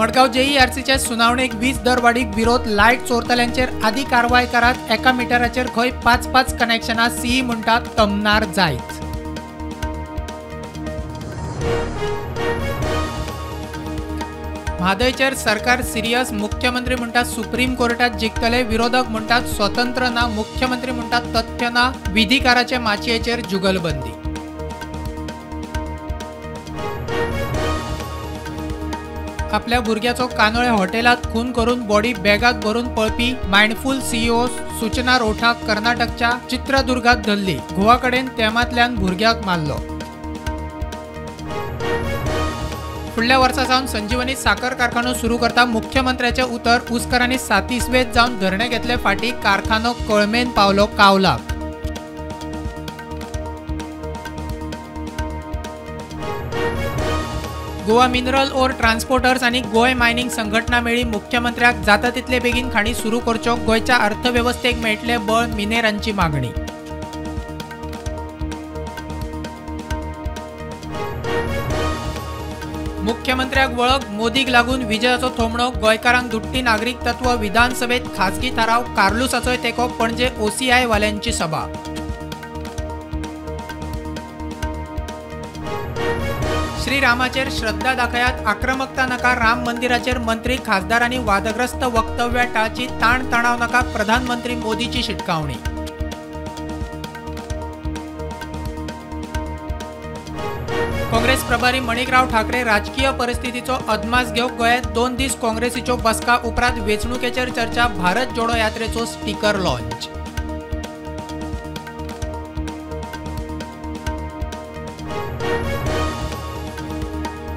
मडगांव जेईआरसीचे सुनावणेक वीज दरवाडीक विरोध, लायट चोरतल्यांचेर आदी कारवाय करात, एका मिटराचेर खंय 5-5 कनेक्शनां सीई म्हणटात तमनार जायत। म्हादयचेर सरकार सिरियस, मुख्यमंत्री म्हणटात सुप्रीम कोर्टात जिखतले, विरोधक म्हणटात स्वतंत्र ना, मुख्यमंत्री म्हणटात तथ्य ना, विधिकाराचे माचयेचेर जुगलबंदी। आपल्या भुरग्याचो कानोळे हॉटेलात खून करून बॉडी बॅगात भरून पळपी माइंडफुल सीईओ सूचना रोठाक कर्नाटकच्या चित्रदुर्गात धरली, घोवाकडेन तेमांतल्यान भुरग्याक मारलो। फुडल्या वर्सा सावन संजीवनी साखर कारखानो सुरू करता मुख्यमंत्र्याचे उतर, ऊसकारांनी सातीसवेत जावन धरणे घेतले फाटी, कारखानो कळमेन पावलो कावलाक। गोवा मिनरल ओर ट्रान्सपोर्टर्स आनी गोंय मायनिंग संघटना मेळी मुख्यमंत्र्याक जाता तितले बेगीन खाणी सुरू करच्यो, गोंयच्या अर्थवेवस्थेक मेळटले बळ, मिनेरांची मागणी। मुख्यमंत्र्याक वळख, मोदीक लागून विजयाचो थोमणो, गोंयकारांक दुट्टी नागरिकत्व, विधानसभेत खाजगी थाराव, कार्लुसाचोय तेंको, पणजे ओसीआय वाल्यांची सभा। श्रीरामाचेर श्रद्धा दाखयात, आक्रमकता नाका, राम मंदिराचेर मंत्री खासदारांनी वादग्रस्त वक्तव्या टाळची, ताण तणाव नाका, प्रधानमंत्री मोदीची शिटकावणी। काँग्रेस प्रभारी मणिकराव ठाकरे राजकीय परिस्थितीचो अदमास घेवंक गोंयांत 2 दीस काँग्रेसीच्यो बसका, उपरांत वेंचणुकेचेर चर्चा, भारत जोडो यात्रेचो स्टिकर लॉन्च।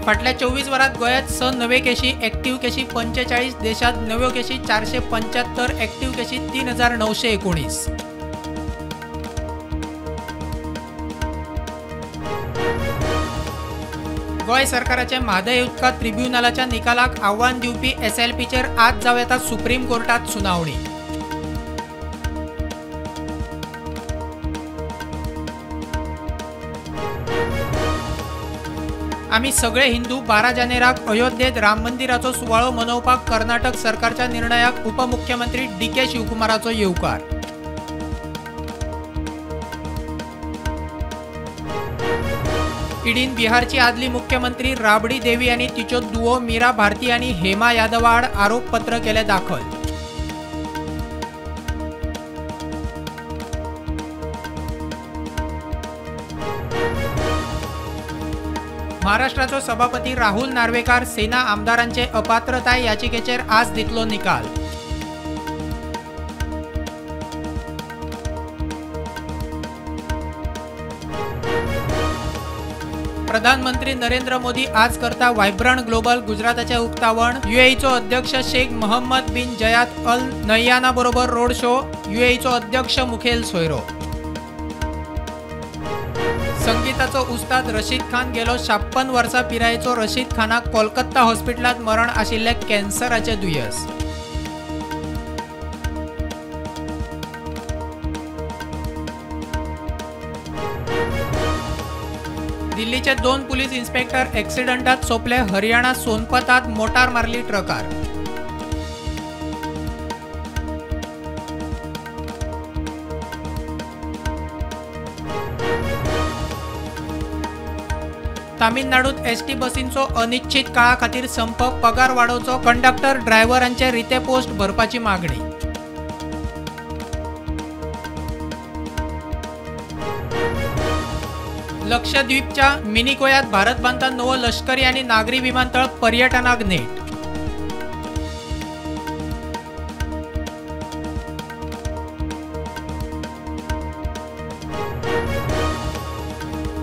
फाटल्या 24 वरांत गोंयांत 6 नवे केशी, एक्टिव्ह केशी 45, देशांत नव्यो केशी 475, एक्टिव्ह केशी 3919। गोंय सरकाराचे म्हादय उदका ट्रिब्युनलाच्या निकालाक आव्हान दिवपी एसएलपीचेर आज जावं येता सुप्रीम कोर्टात सुनावणी। आमी सगळे हिंदू 12 जानेराक अयोध्येत राम मंदिराचो सुवाळो मनोवपाक कर्नाटक सरकारच्या निर्णयाक उपमुख्यमंत्री डी.के. शिवकुमाराचो येवकार। ईडीन बिहारची आदली मुख्यमंत्री राबडी देवी आनी तिच्यो दुवो मीरा भारती आनी हेमा यादवा आड आरोपपत्र केले दाखल। महाराष्ट्राचो सभापती राहुल नार्वेकार सेना आमदारांचे अपात्रताय याचिकेचेर आज दितलो निकाल। प्रधानमंत्री नरेंद्र मोदी आज करता व्हायब्रंट ग्लोबल गुजराताचे उक्तावण, युएईचो अध्यक्ष शेख मोहम्मद बिन जयाद अल नह्याना बरोबर रोड शो, युएईचो अध्यक्ष मुखेल सोयरो। संगीताचो उस्ताद रशीद खान गेलो 56 वर्सां पिरायेचो रशीद खानाक कोलकाता हॉस्पिटलांत मरण आशिल्ले कॅन्सराचे दुयेंस। दिल्लीचे 2 पुलीस इन्स्पेक्टर एक्सिडंटात सोंपले, हरियाणा सोनपतात मोटार मारली ट्रकार। तामिळनाडूत एसटी बसींचो अनिश्चित काळा खातीर संप, पगार वाडोवचो, कंडक्टर ड्रायव्हरांचे रिते पोस्ट भरपाची मागणी। लक्षद्वीपच्या मिनिकोयात भारत बांधता नवो लष्करी आणि नागरी विमानतळ, पर्यटनाक नेट।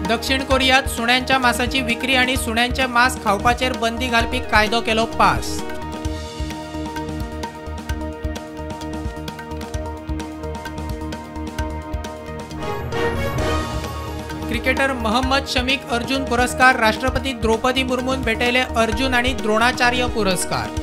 दक्षिण कोरियात सुण्यांच्या मांसाची विक्री आणि सुण्यांचे मांस खावपाचेर बंदी घालपी कायदो केलो पास। क्रिकेटर मोहम्मद शमीक अर्जुन पुरस्कार, राष्ट्रपती द्रौपदी मुर्मून भेटयले अर्जुन आणि द्रोणाचार्य पुरस्कार।